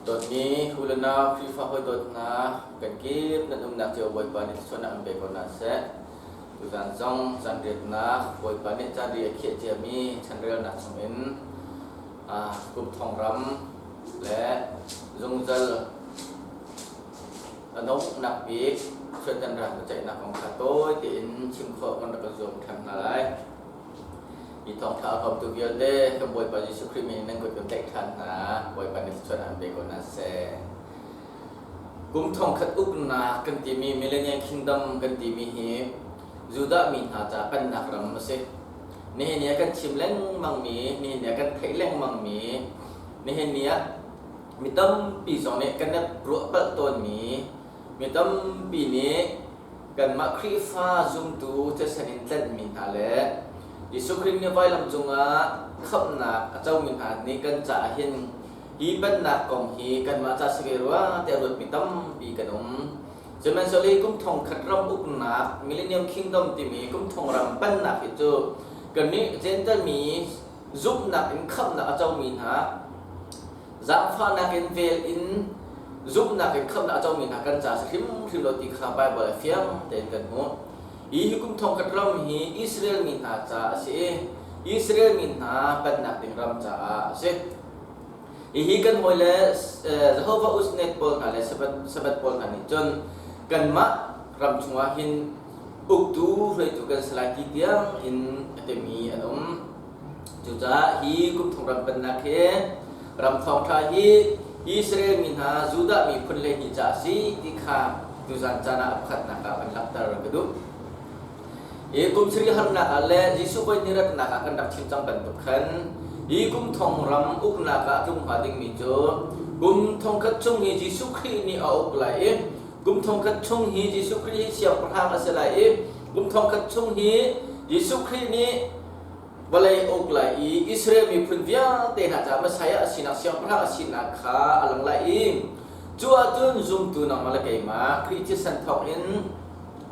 Dawtmi u le nau Khrihfa hawi dawt hna, kan kip nan umnak cio Bawipa nih thluachuahnak an pe ko hna seh. Tuzan zong zanriatnak Bawipa nih caan ri a khiah ciami chanrelnak chungin kum thong ram le zungzal a donghnak bik Suaitan ram biaceihnak kong kha tawi tein chim khawh kan rak kan zuam ṭhan hna lai. Hi thawngṭha a hrawmtu vialte kan Bawipa Jesuh Khrih min in nan kut kan tlaih ṭhan hna. Bawipa nih thluachuah an pe ko hna seh. Kum thongkhat uknak kan timi Millennial Kingdom kan timi hi Judah mi hna ca pennak ram a si. Nihin ni ah kan chim lengmangmi, nihin ni ah kan theih lengmangmi, nihin ni ah mi tampi zong nih kan ruah palh tawnmi, mi tampi nih kanmah Khrihfa zumtu thisen in tlenhmi hna le Jesuh Khrih nih vailam cungah khamhnak a comi hna nih kan caah hin hi pennak kong hi kanmah ca si ve rua tiah ruatmi tampi kan um. Sihmanhsehlaw kum thong khat ram uknak Millennium Kingdom timi kum thong ram pennak hi cu kannih Jentail mi zumhnak in khamhnak a comi hna zaangfahnak in vel in zumhnak in khamhnak a comi hna kan ca si hrimhrim lo ti kha Baibal ah fiang tein kan hmuh. Hi hi kum thongkhat ram hi Israel mi hna ca a si i Israel mi hna pennak ding ram caah a si. Hihi kan hawile Jehovah Witness pawl hna le Sabbath pawl hna nih cun kanmah ram chungah hin uktu hruaitu kan si lai ti tiang in a timi an um. Cucaah hi kum thong ram pennak hi ram thawngṭha hi Israel mi hna Judah miphun 12 ca a si ti kha tuzan caan ah a pakhatnak ah kan langhter ka duh. Hi kum sarih harnak ah le Jesuh voi ni ratnak ah kan rak chim cang bantuk khan hi kum thong ram uknak ah a tlung hnga dingmi cu kum thongkhat chung hi Jesuh Khrih nih a uk lai i kum thongkhat chung hi Jesuh Khrih hi siangpahrang a si lai i kum thongkhat chung hi Jesuh Khrih nih vawlei uk lai i Israel miphun vialte hna caah Messiah a sinak siangpahrang a sinak kha a lang lai i cu ahcun zumtu nangmah le keimah Khrih thisen thawngin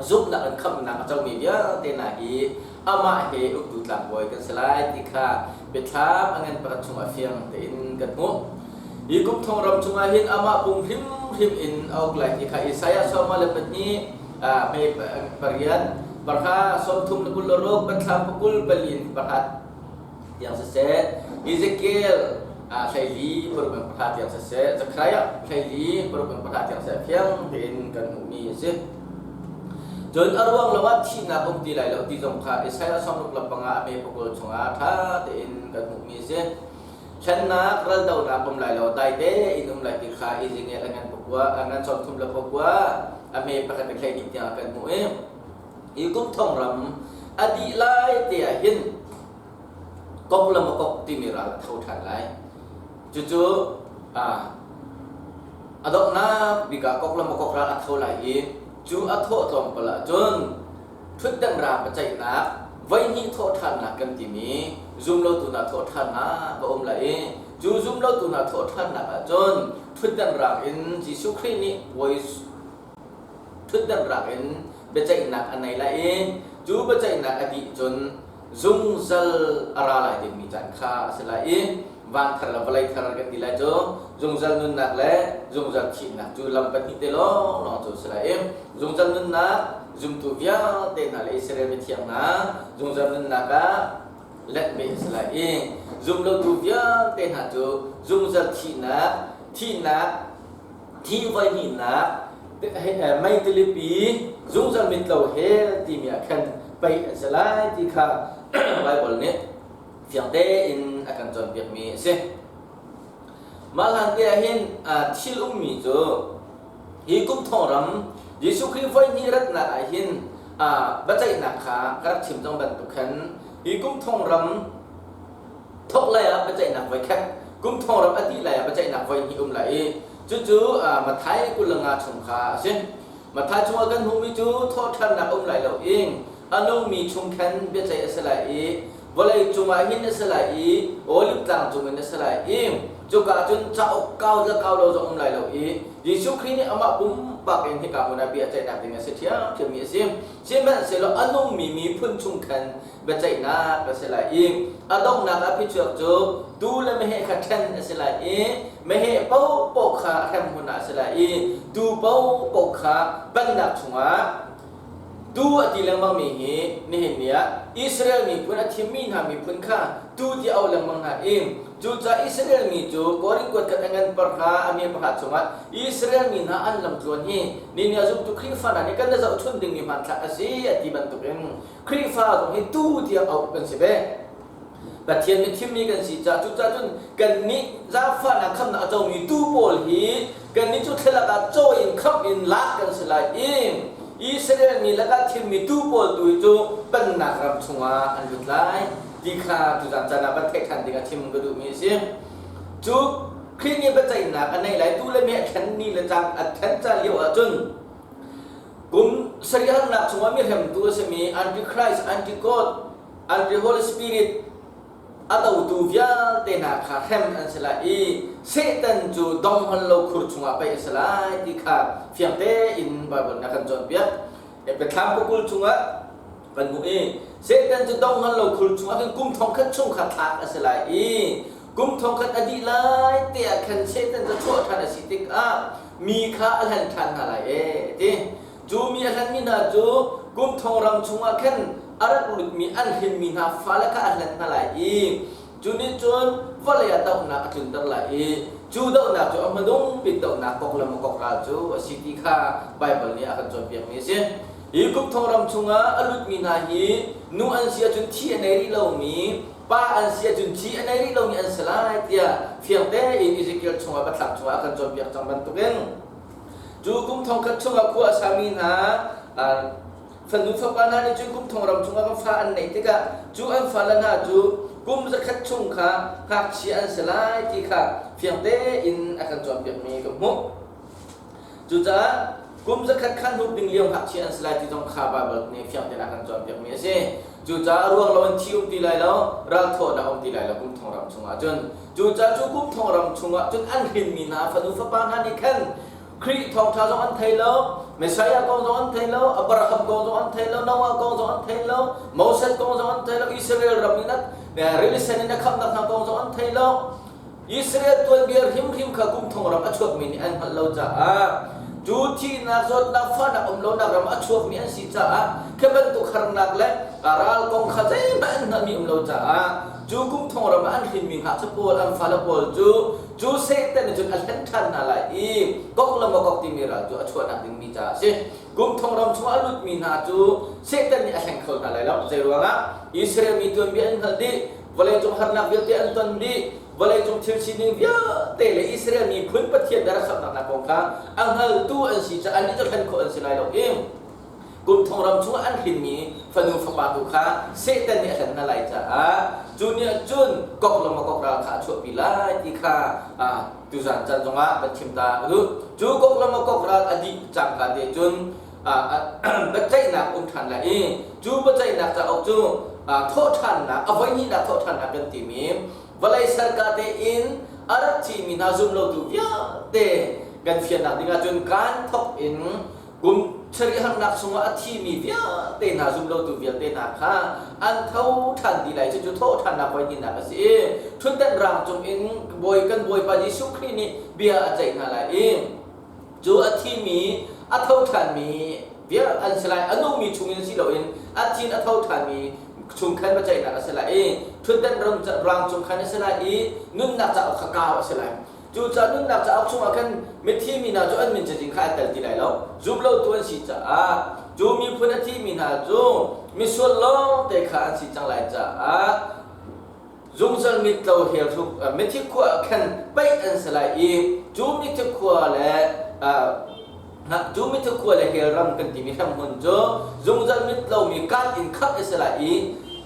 zumhnak in khamhnak a comi vialte hna hi amah he uktu tlangbawi kan si lai ti kha biathlam a ngan pakhat chungah fiang tein kan hmuh. Hi kum thong ram chungah hin amah pum hrimhrim in a uk lai ti kha Isaiah 42 hme pariat parha 30 le 26 pathlam pakul palin pakhat tiang siseh Ezekiel hleili paruk in pahra tiang siseh Zekhariah hleili paruk in pahra tiang siseh fiang tein kan hmuhmi a si. Cun a ruang lo ah thihnak um ti lai lo ti zong kha Isaiah 66 le panga a hme pakul chungah ṭha tein kan hmuhmi a si. Thlennak raldohnak um lai lo dai tein um lai ti kha Ezekiel a ngan pakua a ngan 30 le pakua a hme pakhat in 12 tiang kan hmuh i hi kum thong ram a dih lai te ah hin kok le makok timi ral a tho ṭhan lai. Cucu a donghnak bik ah kok le makok ral a tho lai i cu a thawh tlawmpal ahcun ṭhutdan ram biaceihnak voihnih thawhṭhannak kan timi zumlotu hna thawhṭhannak a um lai i cu zumlotu hna thawhṭhannak ahcun ṭhutdan rang in Jesuh Khrih nih puai ṭhutdan rang in biaceihnak a nei lai i cu biaceihnak a dih cun zungzal a ra lai dingmi caan kha a si lai i van thar le vawlei thar kan ti lai cu zungzal nunnak le zungzal thihnak cu lam pahnih te lawnglawng cu a si lai i zungzal nunnak zumtu vialte hna le Israel mithiang hna zungzal nunnak ah let ve a si lai i zumlotu vialte hna cu zungzal thihnak thihnak thi voihnihnak mei tilipi zungzal mit lo hell timi ah khan pei an si lai ti kha Bible nih fiang tein a kan cawnpiakmi a si. Mah hlan te ah hin thil ummi cu hi kum thong ram Jesuh Khrih voihnih ratnak ah hin biaceihnak kha ka rak chim cang bantuk khan hi kum thong ram thok lai ah biaceihnak voikhat kum thong ram a dih lai ah biaceihnak voihnih um lai i cucu Matthai 25 chung kha a si. Matthai chungah kan hmuhmi cu thawhṭhannak um lai lo i a nungmi chung khan biaceih a si lai i vawlei cungah hin a si lai i Oliv tlang cungin a si lai i cuka cun cauk kau le kau lo zong um lai lo i Jesuh Khrih nih amah pumpak in hika hmun ah bia ceihnak ding a si ṭhiamṭhiammi a si. Sihmanhsehlaw a nungmi miphun chung khan biaceihnak a si lai i a donghnak ah phichuak cu tuu le meheh meheh kha ṭhen a si lai i meheh paohpaoh kha hremhmun ah a si lai i tuu paohpaoh kha pennak chungah tuu a ti lengmangmi hi nihin ni ah Israel miphun a thimmi hna miphun kha tuu ti auh lengmang hna i cucaah Israel mi cu Korin kuat khat a ngan parha a mi pakhat chungah Israel mi hna an lamtluan hi nihin ni ah zumtu Khrihfa hna nih kan i zohchun dingmi hmanthlak a si a ti bantukin Khrihfa zong hi tuu tiah auh kan si ve. Pathian nih thimmi kan si caah cucaah cun kannih zaangfahnak khamnak a comi tuu pawl hi kannih cu thlalak ah caw in khamh in lak kan si lai i Israel mi lakah thimmi tuu pawl tu hi cu pennak ram chungah an lut lai ti kha tuzan caan ah van theih ṭhan ding ah chim ka duhmi a si. Cu Khrih nih biaceihnak a neih lai tu le meh a thlen ni le caan a thlen caan lio ahcun kum sarih harnak chungah mi hremtu a simi Antichrist, Anti-God, An Holy Spirit a dotu vialte hna kha hrem an si lai i Satan cu dong hon lo khur chungah paih a si lai ti kha fiang tein Baibal nih a kan cawnpiak. Biathlam pakul chungah kan hmuh i Satan cu dong hon lo khur chungah khin kum thongkhat chung kha thlak a si lai i kum thongkhat a dih lai te ah khan Satan cu chuah ṭhan a si tikah mi kha a hlen ṭhan hna lai ee ti. Cu mi a hlanmi hna cu kum thong ram chungah khan a rak lutmi an hlinmi hna fale kha a hlan hna lai i cu nih cun vawlei ah dohnak a tlunter lai i cu dohnak cu a hmanung bik dohnak kok le kok ral cu a si ti kha Baibal nih a kan cawnpiakmi a si. Hi kum thong ram chungah a lutmi hna hi nu an si ahcun thi a nei rih lomi, pa an si ahcun thi a nei rih lomi an si lai tiah fiang tein Ezekiel chungah biathlam chungah a kan cawnpiak cang bantukin Cu kum thongkhat chungah khua a sami hna fanu fapa hna nih cun kum thong ram chungah kan fa an neih tikah cu an fale hna cu kum zakhat chung kha ngakchia an si lai ti kha fiang tein a kan cawnpiakmi ka hmuh. Cucaah kum zakhat khan hmuh ding lio ngakchia an si lai ti zong kha Baibal nih fiang tein a kan cawnpiakmi a si. Cucaah ruang lo in thi um ti lai lo, ralthawhnak um ti lai lo kum thong ram chungah cun. Cucaah cu kum thong ram chungah cun an hrinmi hna fanu fapa hna nih khan Khrih thawngṭha zong an thei lo, Messiah kong zong an thei lo, Abraham kong zong an thei lo, Noah kong zong an thei lo, Moses kong zong an thei lo, Israel ram in rili sen in a khamhnak hna kong zong an thei lo. Israel tuanbia hrimhrim kha kum thong ram a chuakmi nih an hngalh lo caah cu thihnak zawtnak fahnak um lonak ram a chuakmi an si caah khi bantuk harnak le ral kong kha zeihmanh an hngalhmi um lo caah cu kum thong ram ah an hrinmi ngakchia pawl an fale pawl cu cu Satan nih cun a hlen ṭhan hna lai i kok le makok timi ral cu a chuahnak dingmi caah a si. Kum thong ram chungah a lutmi hna cu Satan nih a hleng kho hna lai lo. Zeiruangah? Israel mi tuanbia an hngalh dih, vawleicung harnak vialte an ton dih, vawleicung thil sining vialte le Israel miphun Pathian rak khamhnak kong kha a hngaltu an si caah annih cu hlen khawh an si lai lo i kum thong ram chungah an hrinmi fanu fapa tu kha Satan nih a hlen hna lai caah cu nih cun kok le makok ral kha a chuahpi lai ti kha tuzan caan zongah van chim ta ka duh. Cu kok le makok ral a dih cangka te cun biaceihnak um ṭhan lai i cu biaceihnak cauk cu thawhṭhannak a voihnihnak thawhṭhannak kan timi vawlei serka tein a rak thimi hna zumlotu vialte kan fiannak dingah cun kaan thawk in kum sarih harnak chungah a thimi vialte hna zumlotu vialte hna kha an tho ṭhan ti lai. Cucu thawhṭhannak voihnihnak a si i ṭhutdan rang cung in bawi kan Bawipa Jesuh Khrih nih bia a ceih hna lai i cu a thimi a tho ṭhanmi vial an si lai. A nungmi chungin si loin a thin a tho ṭhanmi chung khan biaceihnak a si lai i ṭhutdan rang cung khan a si lai i nunnak cauk kha kau a si lai. Cucaah nunnak cauk chungah khan mithi mi hna cu an min cazin kha ai tel ti lai lo. Zumlotu an si caah cu miphun a thimi hna cu misual lawng te kha an si cang lai caah zungzal mitlo hel mithi khua ah khan paih an si lai i cu mithi khua le cu mithi khua le hell ram kan timi hramhmun cu zungzal mitlomi kat in khamh a si lai i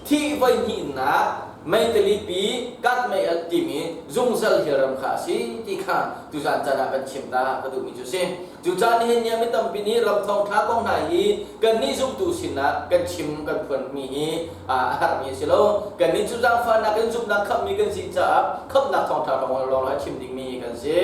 thih voi hnihnak meitalipi kat mei alh timi zungzal hell ram kha a si ti kha tuzan caan ah kan chim ta ka duhmi cu si. Cucaah nihin ni ah mi tampi nih ram thawngṭha kong hna hi kannih zumtu sinah kan chim kan phuanmi hi a harmi a si lo. Kannih cu zaangfahnak in zumhnak khamhmi kan si caah khamhnak thawngṭha kong lawng a chim dingmi kan si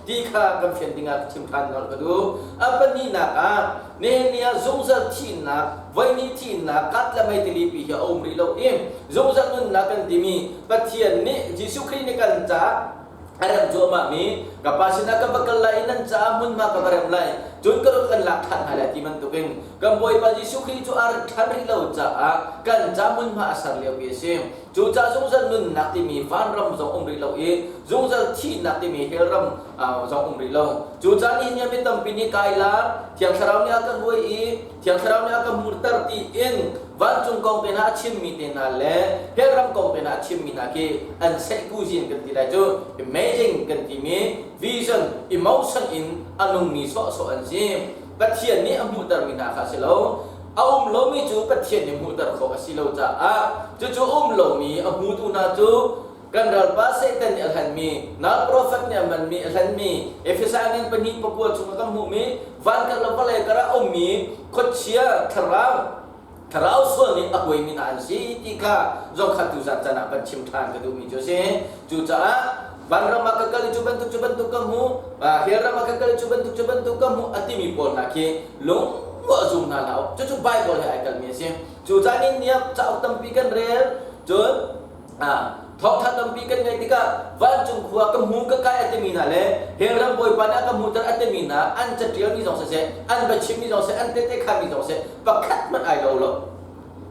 ti kha kan fian dingah ka chim ṭhan nolh ka duh. A pahnihnak ah Nihin ni ah zungzal thihnak, voihnih thihnak, kat le mei tilipi hi a um rih lo i zungzal nunnak kan timi Pathian nih Jesuh Khrih nih kan caah a remh cuahmahmi ka pa sinah ka va kal lai i nan caah hmunhma ka va remh lai, cun ka rut kan lak ṭhan hna lai ti bantukin kan Bawipa Jesuh Khrih cu a rat ṭhan rih lo caah kan ca hmunhma a ser liopi a si. Cucaah zungzal nunnak timi vanram zong um rih lo i zungzal thihnak timi hell ram zong um rih lo. Cucaah nihin ni ah mi tampi nih kai lar, Thiang Thlarau nih a ka hruai i Thiang Thlarau nih a ka hmurter tiin vancung kong te hna a chimmi te hna le hell ram kong te hna a chimmi hna khi an seihkuzin kan ti lai cu amazing kan timi vision, emotion in a nungmi sawhsawh an si. Pathian nih a hmuhtermi hna kha a si lo. A um lomi cu Pathian nih hmuhter khawh a si lo caah cucu a um lomi a hmutu hna cu kan ralpa Satan nih a hlanmi, nal profet nih a hmanmi a hlanmi, Efesa ngan 2:9 chungah kan hmuhmi van kar le vawlei kar ah ummi khuachia thlarau thlarau sual nih a huaimi hna an si ti kha zongkhat tu zan can ah van chim ṭhan ka duhmi cu a si. Cucaah vanram ah ka kal i cu bantuk cu bantuk ka hmu, hell ram ah ka kal i cu bantuk cu bantuk ka hmu a timi pawl hna khi lung a zum hna hlah u. Cucu Bible he ai kalmi a si. Cucaah ni niap cauk tampi kan rel, cun thawngṭha tampi kan ngeih tikah vancung khua ka hmu ka kai a timi hna le hell ram bawipa nih a ka hmuhter a timi hna an caṭialmi zong siseh, an biachimmi zong siseh, an tehte khanmi zong siseh, pakhat hmanh ai lo lo.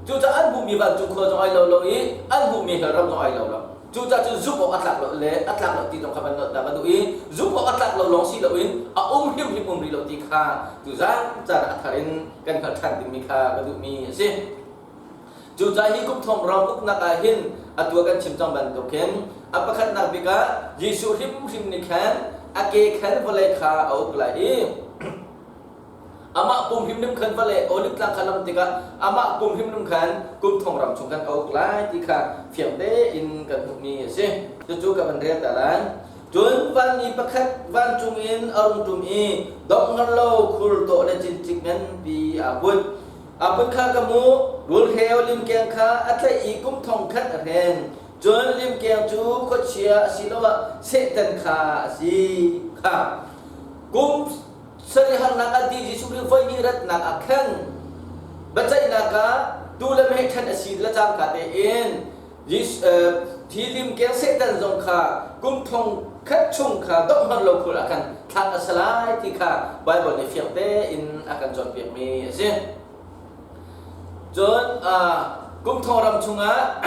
Cucaah an hmuhmi vancung khua zong ai lo lo i an hmuhmi hell ram zong ai lo lo. Cucaah cun zumh awk a tlak lo le a tlak lo ti zong kha van nolh ta ka duh i zumh awk a tlak lo lawng si loin a um hrimhrim um rih lo ti kha tuzan caan a thar in kan hngalh ṭhan dingmi kha ka duhmi a si. Cucaah hi kum thong ram uknak ah hin atu ah kan chim cang bantukin a pakhatnak bik ah Jesuh hrimhrim nih khan a ke khan vawlei kha a uk lai i Amah pum hrimhrim khan va le Oliv tlang kha lam tikah amah pum hrimhrim khan kum thong ram chung khan a uk lai ti kha fiang tein kan hmuhmi a si. Cucu ka van rel ta lai. Cun vanmi pakhat vancung in a rung ṭum i donghngal lo khur tawh le cincik nganpi aa put. A put kha ka hmuh, rulhreu limkeng kha a tlaih i kum thong khat a hren. Cun limkeng cu khuachia asiloah Satan kha a si kha. Kum Sarih harnak ah ti Jesuh Khrih voi hnih ratnak ah khan biaceihnak ah tuu le meheh ṭhen a si le cangka tein hi limkeng Satan zong kha kum thong khat chung kha donghmanh lo khul ah khan thlak a si lai ti kha Baibal nih fiang tein a kan cawnpiakmi a si. Cun kum thong ram chungah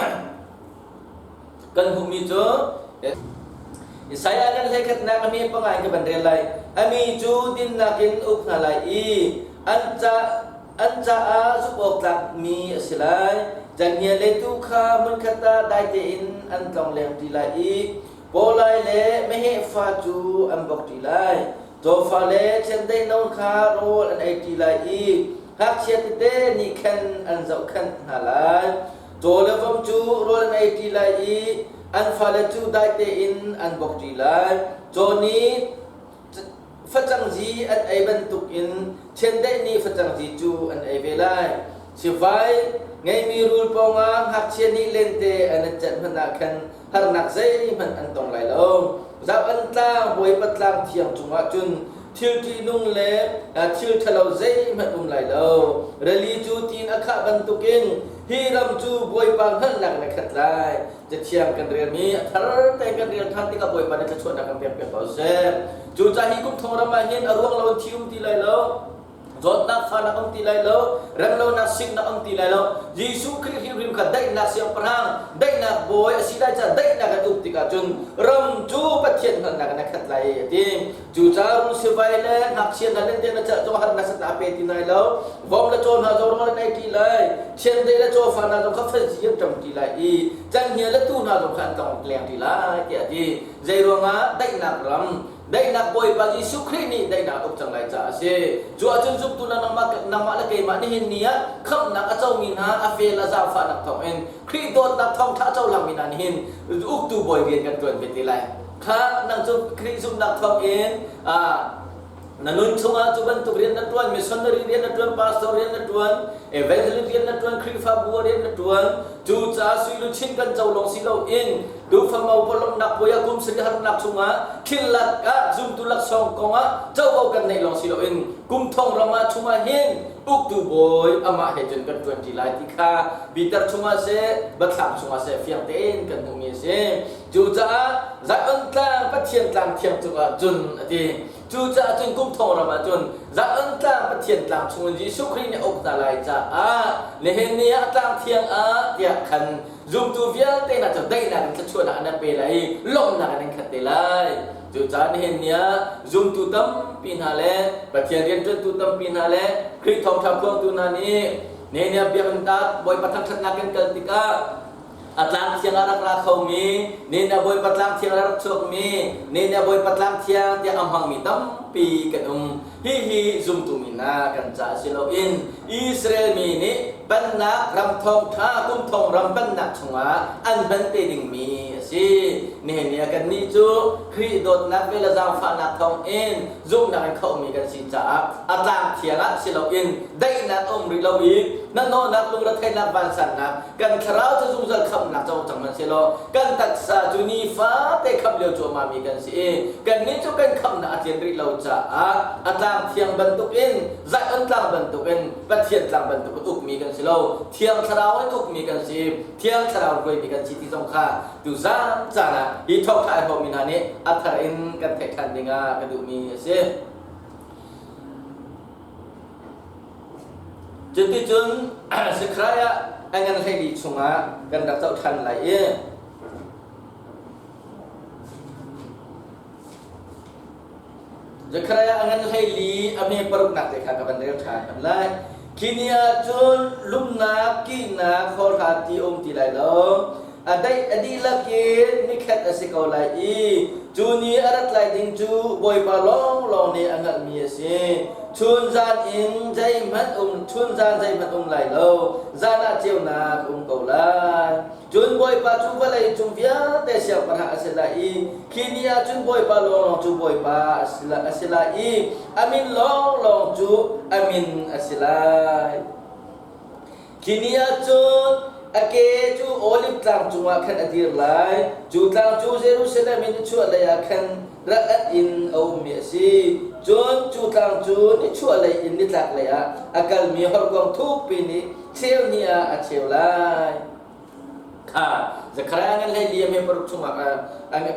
Kan hmuhmi cu Isaiah kan hleikhatnak a mi pangai ka van rel lai. A mi cu dinnak in uk hna lai i an ca an caah zumh awk tlakmi a si lai. Canghngia le tuu kha hmunkhat ah dai tein an tlongleng ṭi lai i pawlai le meheh fa cu an bok ṭi lai. Cawfa le chiandeih no kha rawl an ei ṭi lai i ngakchia tete nih khan an zohkhenh hna lai. Caw le vom cu rawl an ei ṭi lai i an fale cu dai tein an bok ṭi lai. Caw nih facang zi an ei bantukin chiandeih nih facang zi cu an ei ve lai. Sivai ngeimi rul pawngah ngakchia nih lente an i celh hmanh ah khan harnak zeihmanh an tong lai lo. Zau an tlang, Bawipa tlang thiang cungah cun thil ṭihnung le thil ṭhalo zeihmanh um lai lo. Rili cu tiin a khah bantukin hi ram cu Bawipa hngalhnak in a khat lai. Cathiang kan relmi a thar tein kan rel ṭhan tikah Bawipa nih thluachuahnak kan pek piak ko seh. Cucaah hi kum thong ram ah hin a ruang lo in thi um ti lai lo. Zawtnak fahnak um ti lai lo, remlonak siknak um ti lai lo. Jesuh Khrih hrimhrim kha daihnak siangpahrang, daihnak bawi a si lai caah daihnak an uk tikah cun ram cu Pathian hngalhnak in a khat lai a ti. Cucaah rul sivai le ngakchia hna lente na celh zong harnak sat a pe ti lai lo. Vom le caw hna zong rawl an ei ti lai. Chiandeih le cawfa hna zong kha fazi an ṭam ti lai i cenghngia le tuu hna zong kha an tlong leng ti lai tiah a ti. Zeiruangah daihnak ram Daihnak Bawipa Jesuh Khrih nih daihnak a uk cang lai caah a si. Cu ahcun zumtu na nangmah, nangmah le keimah nihin ni ah khamhnak a comi hna a fel a zaangfahnak thawngin Khrih dawtnak thawngṭha a cohlangmi hna nihin uktu bawi rian kan ṭuan ve te lai. Kha nang cu Khrih zumhnak thawngin Na nun chungah cu bantuk rian na ṭuan, missionary rian na ṭuan, pastor rian na ṭuan, evangelist rian na ṭuan, Khrihfabu ah rian na ṭuan. Cucaah sui luchin kan co lawng si loin Tuufa mopawlawmnak puai ah kum sarih harnak chungah thil lakah zumtu laksawng kongah covo kan neih lawng si loin kum thong ram ah chungah hin uktu bawi amah he cun kan ṭuanṭi lai ti kha Peter chungah seh, Biathlam chungah seh fiang tein kan hmuhmi a si. Cucaah Zion tlang Pathian tlang thiang cungah cun a ti. Cucaah cun kum thong ram ah cun Zion tlang Pathian tlang chungin Jesuh Khrih nih a uk hna lai caah nihin ni ah tlang thiang ah tiah khan zumtu vialte hna cu daihnak in thluachuahnak an pe lai i lawmhnak in an khat te lai. Cucaah nihin ni ah zumtu tampi hna le Pathian rianṭuantu tampi hna le Khrih thawngṭha phuangtu hna nih nihin ni ah biakinn ah Bawipa thangṭhatnak kan kal tikah a tlang thiang ah rak ra khomi nin a bawipa tlang thiang ah rak chuakmi nin a bawipa tlang thiang tiah a hmangmi tampi kan um. Hihi zumtu mi hna kan ca si loin Israel mi nih pennak ram thawngṭha kum thong ram pennak chungah an hman te dingmi a si. Nihin ni ah kannih cu Khrih dawtnak ve le zaangfahnak thawngin zumhnak in khohmi kan si caah a tlang thiang ah si loin daihnak a um rih lo i hnahnawhnak lungretheihnak vansannak kan thlarau cu zungzal khamhnak co cang hmanhsehlaw kan taksa cu nifate khamh lio cuahmah mi kan si i kannih cu kan khamhnak a tlin rih lo caah a tlang thiang bantukin Zion tlang bantukin Pathian tlang bantukin ukmi kan si lo. Thiang Thlarau in ukmi kan si, Thiang Thlarau hruaimi kan si ti zong kha tuzan caan ah hi thawngṭha ai hawmi hna nih a thar in kan theih ṭhan dingah ka duhmi a si. Cuticun Zekhariah a ngan 14 chungah kan rak zoh ṭhan lai i Zekhariah a ngan 14 a hme paruknak te kha ka van rel ṭhan lai. Khi ni ah cun lumnak, kihnak, hawhra ti a um ti lai lo. A daih a dihlak in nikhat a si ko lai i cu ni a rat lai ding cu Bawipa lawnglawng nih a hngalhmi a si. Chun zan in zeihmanh um chun zan zeihmanh um lai lo, zan ah ceunak um ko lai. Cun Bawipa cu vawlei cung vialte siangpahrang a si lai i khi ni ah cun Bawipa lawnglawng cu Bawipa a si lai i a min lawnglawng cu a min a si lai. Khi ni ah cun a ke cu Oliv tlang cungah khan a dir lai, cu tlang cu Jerusalem in nichuahlei ah khan rak at in a ummi a si. Cun cu tlang cu nichuahlei in nitlaklei ah a kalmi horkuang thukpi nih cheu hnih ah a cheu lai. Kha Zekhariah ngan 14 a hme paruk chungah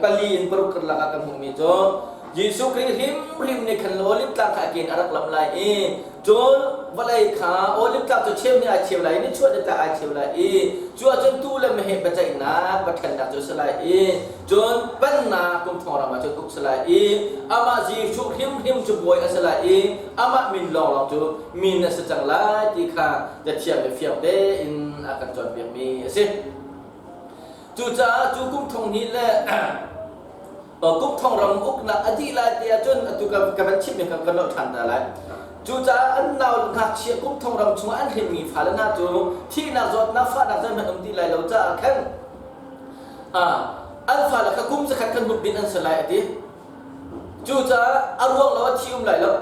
pali in paruk karlak ah kan hmuhmi cu Jesuh Khrih hrimhrim nih khan Oliv tlang kha a ke in a rak lamh lai i cun vawlei kha Oliv tlang cu cheu nih ai cheu lai i nichuah nitlak ai cheu lai i cu ahcun tuu le meheh biaceihnak pathennak cu a si lai i cun pennak kum thong ram ah cun uk si lai i amah Jesuh hrimhrim cu bawi a si lai i amah min lawnglawng cu min a si cang lai ti kha Cathiang le fiang tein a kan cawnpiakmi a si. Cucaah cu kum thong hnih le kum thong ram uknak a dih lai ti ahcun atu ka van chimmi kha kan nolh ṭhan ta lai. Cucaah an nau ngakchia kum thong ram chungah an hrinmi fale hna cu thihnak zawtnak fahnak zeihmanh um ti lai lo caah khan an fale kha kum zakhat khan hmuh ding an si lai a ti. Cucaah a ruang lo a thi um lai lo.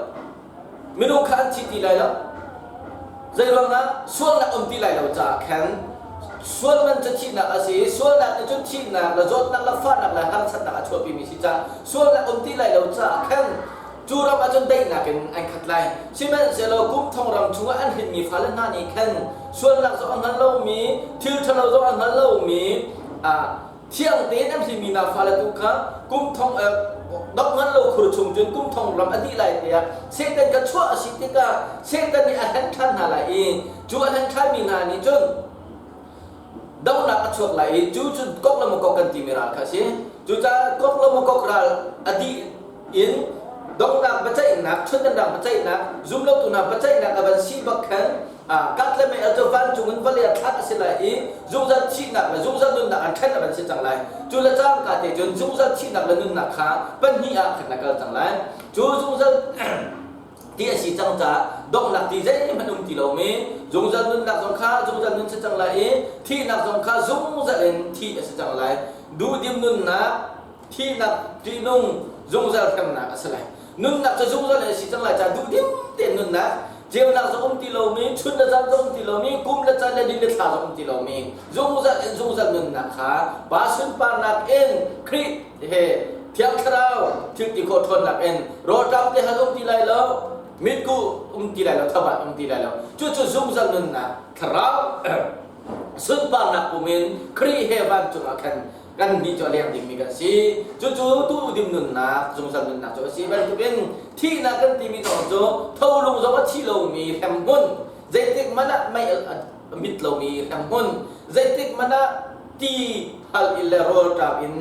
Minung kha an thi ti lai lo. Zeiruangah sualnak um ti lai lo caah khan sual man cu thihnak a si i sualnak nih cun thihnak le zawtnak le fahnak le harsatnak a chuahpimi si caah sualnak um ti lai lo caah khan cu ram ah cun daihnak in an khat lai. Sihmanhsehlaw kum thong ram chungah an hrinmi fale hna nih khan sualnak zong a hngal lomi, thil ṭhalo zong a hngal lomi thiang tein an hlimi hna fale tu kha kum thong dok ngan lo khur chung cun kum thong ram a dih lai tiah Satan kha chuah a si tikah Satan nih a hlen ṭhan hna lai i cu a hlen ṭhanmi hna nih cun dohnak a chuak lai i cu cu kok le mokok kan timi ral kha a si. Cucaah kok le mokok ral a dih in donghnak biaceihnak, chundannak biaceihnak, zumlotu hna biaceihnak a van si bak khan kat le mei al cu vancung in vawlei ah thlak a si lai i zungzal thihnak le zungzal nunnak an ṭhen a van si cang lai. Cu le cangka te cun zungzal thihnak le nunnak kha pahnih ah khan a kal cang lai. Cu zungzal ti a si cang caah donghnak ti zeihmanh um ti lomi zungzal nunnak zong kha zungzal nun si cang lai i thihnak zong kha zungzal in thih a si cang lai. Duhdim nunnak thihnak ṭihnung zungzal hremnak a si lai. Nunnak cu zungzal in a si cang lai caah duhdim tein nunnak, ceunak zong um ti lomi, chun le zan zong um ti lomi, kum le caan le ni le thla zong um ti lomi, zungzal in zungzal nunnak kha Pa sunparnak in Khrih he Thiang Thlarau thil ti khawh ṭhawnnak in rawlṭam te hal um ti lai lo, mitkuh um ti lai lo, thabat um ti lai lo. Cucu zungzal nunnak Thlarau sunparnak pum in Khrih he vancung ah khan kan nih cu a leng dingmi kan si. Cucu duhdim nunnak, zungzal nunnak cu a si bantukin thihnak kan timi zong cu tholung zong a thi lomi hremhmun, zeitik hmanh ah mei a mit lomi hremhmun, zeitik hmanh ah ti hal in le rawlṭam in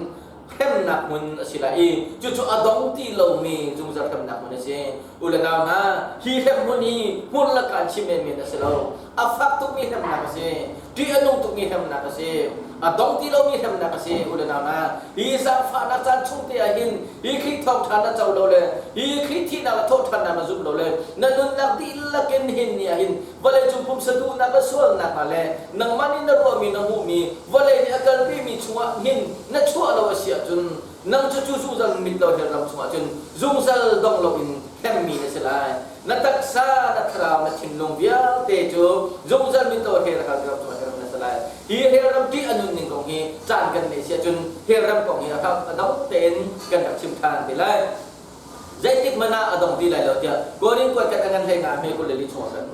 hremnak hmun a si lai i cucu a dong ti lomi zungzal hremnak hmun a si. U le nau hna, hi hremhmun hi hmun lakah chim menmen a si lo. A fak tukmi hremnak a si. Ṭih a nung tukmi hremnak a si. A dong ti lomi hremnak a si. U le nau hna, hi zaangfahnak caan chung te ah hin hi Khrih thawngṭha na co lo le hi Khrih thihnak le thawhṭhannak na zumh lo le na nunnak dihlak in hin ni ah hin vawleicung pumsa duhnak le sualnak hna le nangmah nih na ruahmi na hmuhmi vawlei nih a kalpimi chungah hin na chuah lo a si ahcun nang cu cu zungzal mit lo hell ram chungah cun zungzal dong loin hremmi na si lai. Na taksa, na thlarau, na thinlung vialte cu zungzal mit lo hell ram chungah hrem na si lai. Hi hell ram ṭih a nun ning kong hi caan kan neih si ahcun hell ram kong hi a dong tein kan rak chim ṭhan te lai. Zeitik hmanh ah a dong ti lai lo tiah Korin kuat khat a ngan hlei nga hme 22 chung ah kan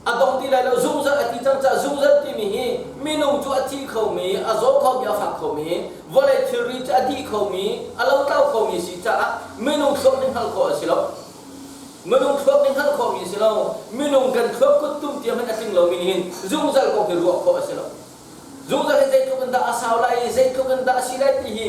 a dong ti lai lo. Zungzal a ti cang caah zungzal timi hi minung cu a thi khomi, a zaw khomi, a fak khomi, vawlei thilri cu a dih khomi, a lotlau khomi si caah minung thluak nih hngalh khawh a si lo. Minung thluak nih hngalh khawhmi a si lo. Minung kan thluak kuttum tiang hmanh a tling lomi nih hin zungzal kong hi ruah khawh a si lo. Zungzal hi zeitluk in dah a sau lai i zeitluk in dah a si lai ti hi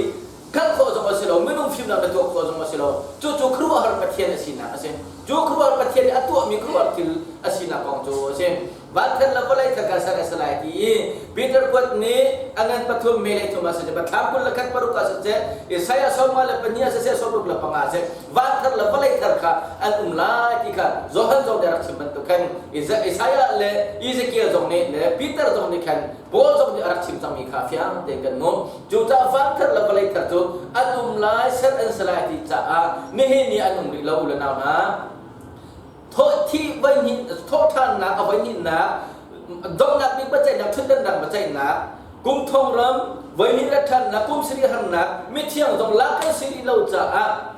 hngalh khawh zong a si lo, minung fimnak na tuah khawh zong a si lo. Cucu khuaruahhar Pathian a sinak a si. Cu khuaruahhar Pathian nih a tuahmi khuaruahhar thil a sinak kong cu a si. Van thar le vawlei thar kan ser a si lai ti i Peter kuat nih a ngan pathum me le thum a si thlam 21 paruk ah siseh, Isaiah 52 ah siseh, 65 ah siseh, van thar le vawlei thar kha an um lai ti kha Johan zong nih a rak chim bantuk khan Isaiah le Ezekiel zong nih le Peter zong nih khan Paul zong nih a rak chim cangmi kha fiang tein kan hmuh. Cucaah van thar le vawlei thar cu an um lai, ser an si lai ti caah nihin ni an um rih lo u le nau hna. Thawh thi voihnih thawhṭhannak a voihnihnak donghnak bik biaceihnak ṭhutdannak biaceihnak kum thong ram voihnih le ṭhannak kum sarih harnak mithiang zong lak kan si rih lo caah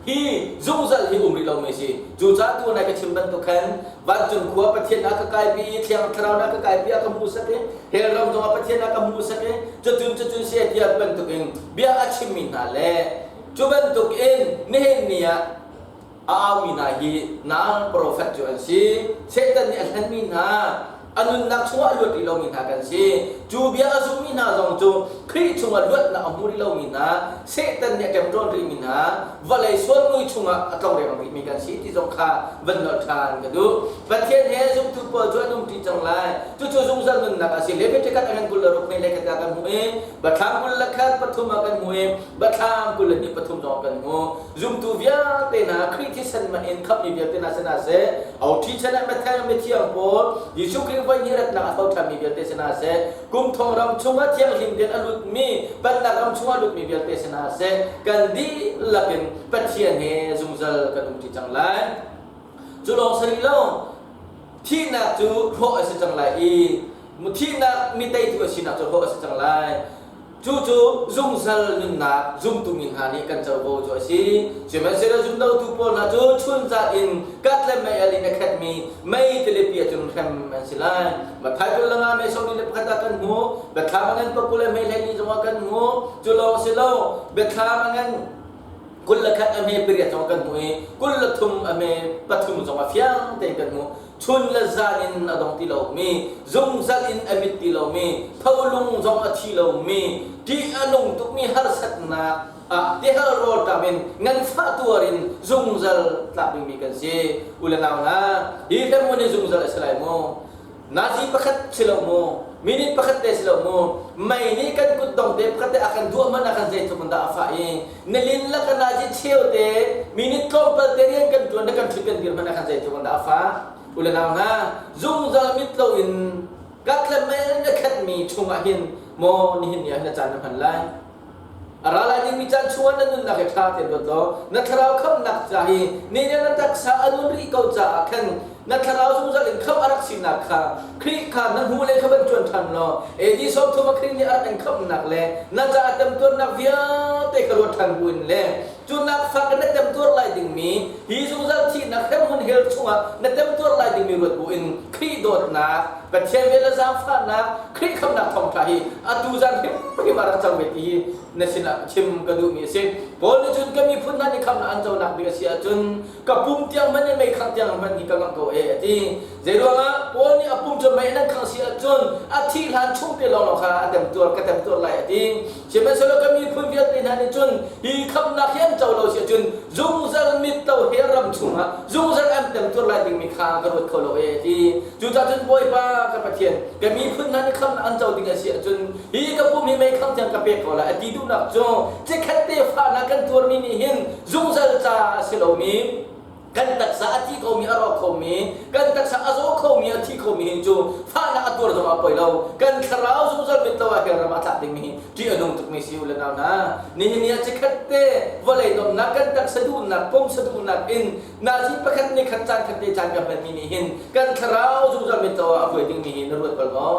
hi zungzal hi um rih lomi si. Cucaah tu nai ka chim bantuk khan vancung khua Pathian a ka kaipi i Thiang Thlarau na ka kaipi a ka hmuhsak i hell ram zongah Pathian a ka hmuhsak i cutun cutun si tiah bantukin bia a chimmi hna le cu bantukin nihin ni ah a aumi hna hi nang profet cu an si. Satan nih a hlenmi hna, a nunnak chungah a luat rih lomi hna kan si. Cu bia a zummi hna zong cu Khrih chungah luatnak a hmu rih lomi hna, Satan nih a ṭemṭawn rihmi hna, vawlei sualmui chungah a tlongreng rihmi kan si ti zong kha van nolh ṭhan ka duh. Pathian he zumtu pawl cu an umṭi cang lai. Cucu zungzal nunnak a si. Leviticus a ngan 26 hme le khat ah kan hmuh i Biathlam 21 3 ah kan hmuh i Biathlam 22 3 zong kan hmuh. Zumtu vialte hna Khrih thisen man in khamhmi vialte hna sinah seh, Oṭhi chan ah Matthew mithiang pawl, Jesuh Khrih voi hnih ratnak a tho ṭhanmi vialte sinah seh, kum thong ram chungah thianghlim tein a lutmi, Pennak ram chungah a lutmi vialte sinah seh, kan dihlak in Pathian he zungzal kan umṭi cang lai. Cu lawng si rih lo, thihnak cu hrawh a si cang lai i thihnak mi teitu a sinak cu hrawh a si cang lai. Cucu zungzal nunnak zumtu mi hna nih kan covo cu a si. Sihmanhsehlaw zumlotu pawl hna cu chunzat in kat le mei-al in a khatmi mei tilipi ah cun hrem an si lai. Matthai 25 mei 41 ah kan hmuh, Biathlam a ngan pakul le mei 14 zongah kan hmuh. Cu lawng si lo, Biathlam a ngan 21 a hme pariat zong kan hmuh i 23 a hme pathum zong a fiang tein kan hmuh. Chun le zan in a dong ti lomi, zungzal in a mit ti lomi, tholung zong a thi lomi, ṭih a nung tukmi harsatnak ah tihal rawlṭam in nganfah tuar in zungzal tlak dingmi kan si. U le nau hna, hi hremhmun hi zungzal a si lai maw? Nazi pakhat si lo maw? Minute pakhat te si lo maw? Mei nih kan kutdong te pakhat te a kan duah man a kan zeitluk in dah a fah i nilin lak a nazi cheu te minute tlawmpal te rian kan ṭuan na kan ṭhut kan dir hmanh ah khan zeitluk in dah a fah. U le nau hna, zungzal mit loin kat le mei in a khatmi chungah hin maw nihin ni ah hin a caan na hman lai? A ra lai dingmi caan chungah na nunnak hi ṭha tein ruat law na thlarau khamhnak ca hi ni nih na taksa a nun rih ko caah khan na thlarau zungzal in khamh a rak sinak kha Khrih kha na hnu le kha van ṭuan ṭhan law AD 30 ah Khrih nih a rak in khamhnak le na caah temtuarnak vialte kha ruat ṭhan buin le cu nakfak in na temtuar lai dingmi hi zungzal thihnak hremhmun hell chungah na temtuar lai dingmi ruat buin Khrih dawtnak Pathian vel le zaangfahnak Khrih khamhnak thawngṭha hi atu zan hrimhrim ah rak cang ve ti hi na sinah chim ka duhmi a si. Paul nih cun ka miphun hna nih khamhnak an conak bik a si ahcun ka pum tiang hmanh in mei khangh tiang hmanh hi ka ngamh ko e a ti. Zeiruangah Paul nih a pum cu mei in an khangh si ahcun a thih hlan chung te lawnglawng kha a temtuar ka temtuar lai a ti. Sihmanhsehlaw ka miphun vialte hna nih cun hi khamhnak hi an co lo si ahcun zungzal mitto he ram chungah zungzal an temtuar lai dingmi kha ka ruat kho lo e a ti. Cucaah cun Bawipa ka Pathian ka miphun hna nih khamhnak an co ding a si ahcun hi ka pum hi mei khangh tiang ka pek ko lai a ti duhnak cu chikkhat te fahnak kan tuarmi nih hin zungzal ca a si lomi kan taksa a thi khomi a rawk khomi kan taksa a zaw khomi a thi khomi hin cu fahnak a tuar zong a poi lo kan thlarau zungzal mit lo ah hell ram ah thlak dingmi hi ṭih a nung tukmi si u le nau hna nihin ni ah chikkhat te vawlei domnak kan taksa duhnak pumsa duhnak in nazi pakhat nih khat caan khat te caan kan hmanmi nih hin kan thlarau zungzal mit lo ah a hruai dingmi hi na ruat bal maw?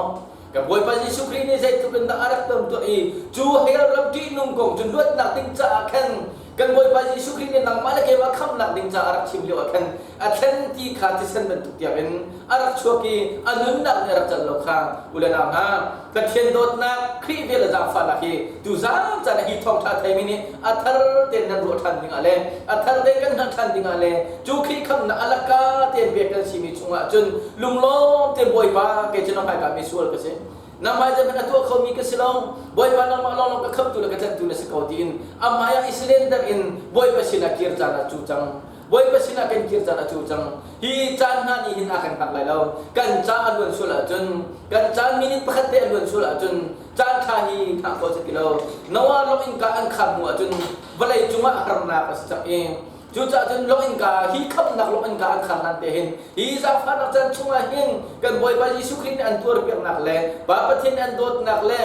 Kan Bawipa Jesuh Khrih nih zeitluk in dah a rak ton tuah i cu hell ram ṭihnung kong cu luatnak ding caah khan kan Bawipa Jesuh Khrih nih nangmah le keimah khamhnak ding caah a rak chim lio ah khan a thlen ti kha thisen bantuk tiangin a rak chuak i a nunnak nih a rak cal lo kha u le nau hna Pathian dawtnak Khrih vel le zaangfahnak hi tuzaan caan ah hi thawngṭha theimi nih a thar tein nan ruah ṭhan dingah le a thar tein kan hngalh ṭhan dingah le cu Khrih khamhnak a laka tein pek kan simi chungah cun lunglawm tein Bawipa kei cu na hmaika misual ka si nangmah zeihmanh a tuah khomi ka si lo Bawipa nangmah lawnglawng ka khamhtu le ka tlanhtu na si ko tiin amah ah i surrender in Bawipa sinah kir caan ah cu cang Bawipa sinah kan kir caan a cu cang. Hi caan hna nih hin a kan hngak lai lo. Kan ca a luan sual ahcun, kan caan minute pakhat te a luan sual ahcun, caan ṭha hi hngah khawh si ti lo. Noah lawng innka an khar hnu ahcun vawlei cungah harnak a si cang i cucaah cun lawng innka hi khamhnak lawng innka an khar hlan te hin hi zaangfahnak caan chungah hin kan Bawipa Jesuh Khrih nih an tuarpiaknak le Pa Pathian nih an dawtnak le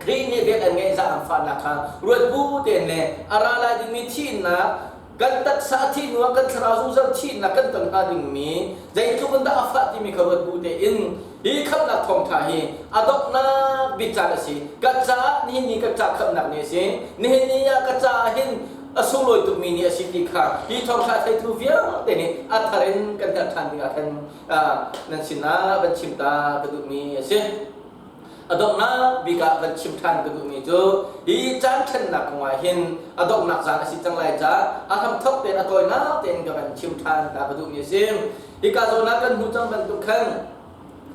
Khrih nih vel an ngeih zaangfahnak kha ruat bu tein le a ra lai dingmi thihnak kan taksa a thih hnuah kan thlarau zungzal thihnak kan ton hnga dingmi zeitluk in dah a fah timi kha ruat bu tein hi khamhnak thawngṭha hi a donghnak bik caan a si. Ka caah nihin ni ka ca khamhnak ni a si. Nihin ni ah ka caah hin a sunglawi tukmi ni a si ti kha hi thawngṭha theitu vialte nih a thar in kan hngalh ṭhan dingah khan nan sinah van chim ta ka duhmi a si. A donghnak bik ah van chim ṭhan ka duhmi cu hi caan ṭhennak kongah hin a donghnak zaan a si cang lai caah a hramthawk tein a tawinak tein ka van chim ṭhan ta ka duhmi a si. Hika zawn ah kan hmuh cang bantuk khan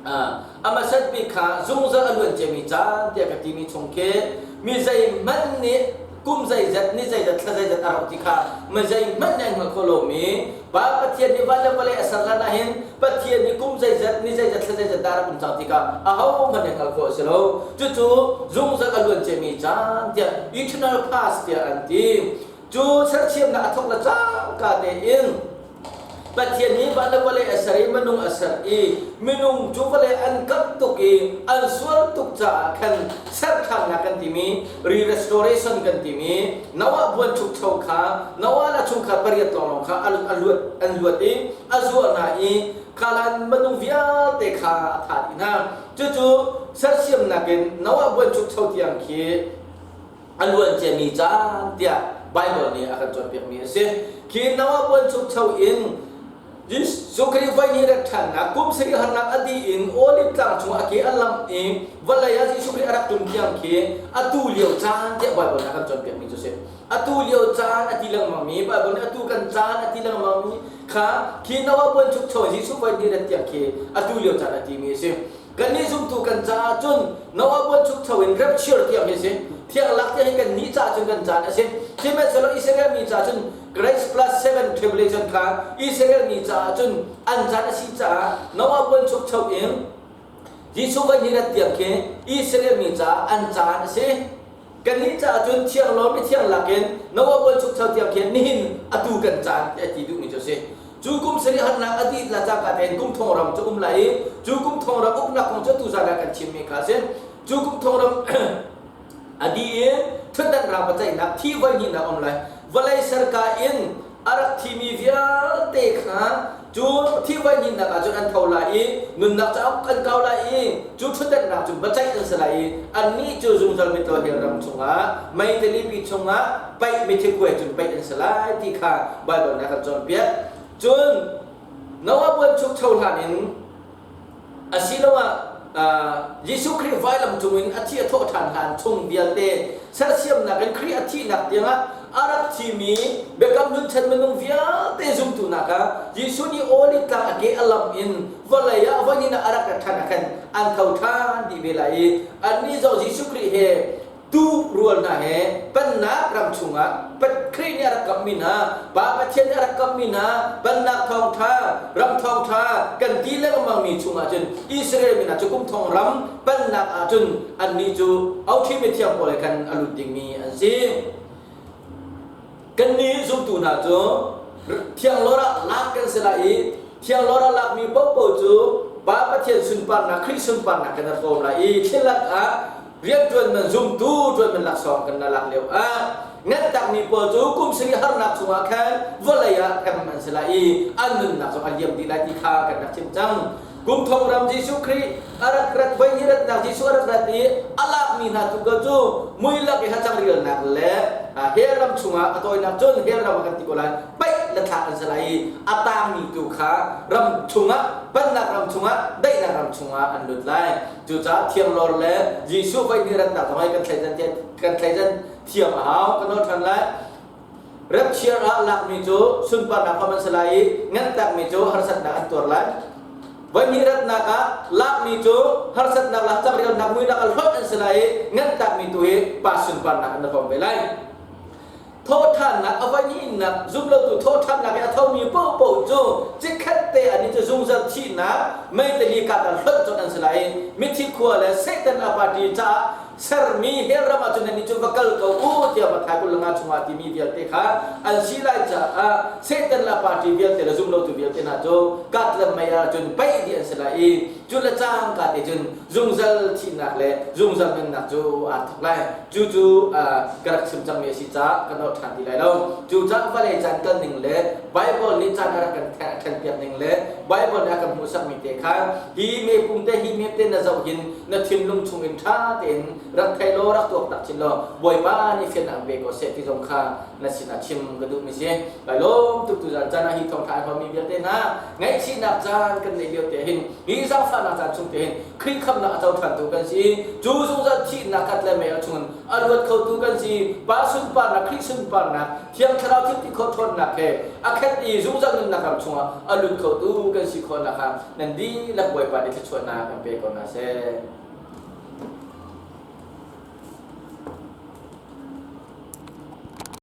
a hmasat bik kha zungzal a luan ciami caan tiah ka timi chung khi mi zeihmanh nih kum zeizat ni zeizat thla zeizat a rauh ti kha mi zeihmanh nih an hngal kho lomi Pa Pathian nih van le vawlei a ser hlan ah hin Pathian nih kum zeizat ni zeizat thla zeizat dah rak um cang tikah ahohmanh nih hngalh khawh a si lo. Cucu zungzal a luan ciami caan tiah eternal past tiah an ti. Cu sersiamnak a thawk le cangka tein Pathian nih van le vawlei a ser i minung a ser i minung cu vawlei an kamh tuk i an sual tuk caah khan ser ṭhannak kan timi re-restoration kan timi Noah buanchukcho kha Noah le chungkhar pariat lawnglawng kha an luat an luat i a zuah hna i khalan minung vialte kha a thah dih hna. Cucu sersiamnak in Noah buanchukcho tiang khi a luan ciami caan tiah Baibal nih a kan cawnpiakmi a si. Khi Noah buanchukcho in Jesuh Khrih voi nih rat ṭhannak kum sarih harnak a dih in Olive tlang chung a ke a lamh i vawlei ah Jesuh Khrih a rak ṭum tiang khi atu lio caan tiah Baibal nih a kan cawnpiakmi cu a si. Atu lio caan a ti lengmangmi Baibal nih atu kan caan a ti lengmangmi kha khi Noah buanchukcho Jesuh voi nih rat tiang khi atu lio caan a timi a si. Kannih zumtu kan caah cun Noah buanchukcho in rapture tiang hi a si. Thianglak tiang hi kannih caah cun kan caan a si. Sihmanhsehlaw Israel mi caah cun Grace plus seven tribulation kha Israel mi caah cun an caan a si caah Noah buanchukcho in Jesuh van hi rat tiang khi Israel mi caah an caan a si. Kannih caah cun thianglawm i thiang lakin Noah buanchukcho tiang khin nihin atu kan caan tiah ti duhmi cu a si. Cu kum sarih harnak a dih la cangka tein kum thong ram cu um lai i cu kum thong ram uknak kong cu tuzan ah kan chimmi kha a si. Cu kum thong ram A dih in ṭhutdan rang biaceihnak thi voihnihnak a um lai. Vawlei serka in a rak thimi vialte kha cu thi voihnihnak ah cun an tho lai i nunnak cauk an kau lai i cu ṭhutdannak cu biaceih an si lai i annih cu zungzal mitlaw hell ram chungah mei tilipi chungah paih mithi khuai cun paih an si lai ti kha Baibal nih a kan cawnpiak. Cun Noah buanchukcho hlan in Asiloah Jesuh Khrih vailam cungin a thi a thawh ṭhan hlan chung vialte sersiamnak in Khrih a thihnak tiangah a rak thimi biakam nunchan minung vialte zumtu nak ah Jesuh nih olive tlang a ke a lam in vawlei ah voihnih a rak rat ṭhan ah khan an tho ṭhan dih ve lai i annih zong Jesuh Khrih he tuu rual hna he pennak ram chungah Khrih nih a rak kamhmi hna, Pa Pathian nih a rak kamhmi hna pennak thawngṭha, ram thawngṭha kan ti lengmangmi chungah cun Israel mi hna cu kum thong ram pennak ah cun annih cu oṭhi mithiang pawl he khan a lut dingmi an si. Kannih zumtu hna cu thianglawr ah lak kan si lai i thianglawr ah lakmi paohpaoh cu Pa Pathian sunparnak, Khrih sunparnak kan i hrawm lai i thilak ah rianṭuan man zumtu ṭuan man laksawng kan la lak lio ah ngantakmi pawl cu kum sarih harnak chungah khan vawlei ah hrem an si lai i an nunnak zong a liam dih lai ti kha kan rak chim cang. Kum thong ram Jesuh Khrih a rak rat voi hnih ratnak Jesuh a rak rat i a lakmi hna tu cu mui lak i hacang rialnak le hell ram chungah a tawinak cun hell ram ah kan ti ko lai paih le thlak an si lai i a tangmi tu kha ram chungah pannak ram chungah daihnak ram chungah an lut lai. Cucaah thianglawr le Jesuh voi hnih ratnak zong hi kan thleidan kan thleidan thiam a hau kan nawl ṭhan lai. Rapchiar ah lakmi cu sunparnak hom an si lai i ngantakmi cu harsatnak an tuar lai. Voi hnih ratnak ah lakmi cu harsatnak le cakrialnak muinak a hlonh an si lai i ngantakmi tu hi pa sunparnak an hom ve lai. Thawhṭhannak a voi hnihnak zumlotu thawhṭhannak i a thomi paohpaoh cu chikkhat te an i cu zungzal thihnak meiteli kat ah hlonh colh an si lai i mithi khua le Satan a party caah sermi hell ram ah cun nannih cu va kal ko u tiah Matthai 25 chungah timi vialte kha an si lai caah Satan le a party vialte le zumlotu vialte hna cu kat le mei ah cun paih dih an si lai i cu le cangka te cun zungzal thihnak le zungzal nunnak cu aa thawk lai. Cucu ka rak chim cangmi a si caah ka nolh ṭhan ti lai lo. Cucaah vawlei caan kal ning le Baibal nih caan a rak kan ṭhenpiak ning le Baibal nih a kan hmuhsakmi te kha hi mepung te hi mep te na zoh hin na thinlung chungin ṭha tein rak thei law rak tuak tak chin law Bawipa nih fiannak an pe ko seh ti zong kha na sinah chim ka duhmi si. Kai lawm tuk tuzan caan ah hi thawngṭha ai huammi vialte hna ngaihchihnak caan kan neih lio te hin hi zaangfahnak caan chung te hin Khrih khamhnak a cohlantu kan si. Cu zungzal thihnak kat le mei chungin a luat khotu kan si. Pa sunparnak, Khrih sunparnak, Thiang Thlarau thil ti khawh ṭhawnnak he a khat i zungzal nunnak ram chungah a lut khotu kan si khawh nakhnga nan dihlak Bawipa nih thluachuahnak kan pe ko hna seh.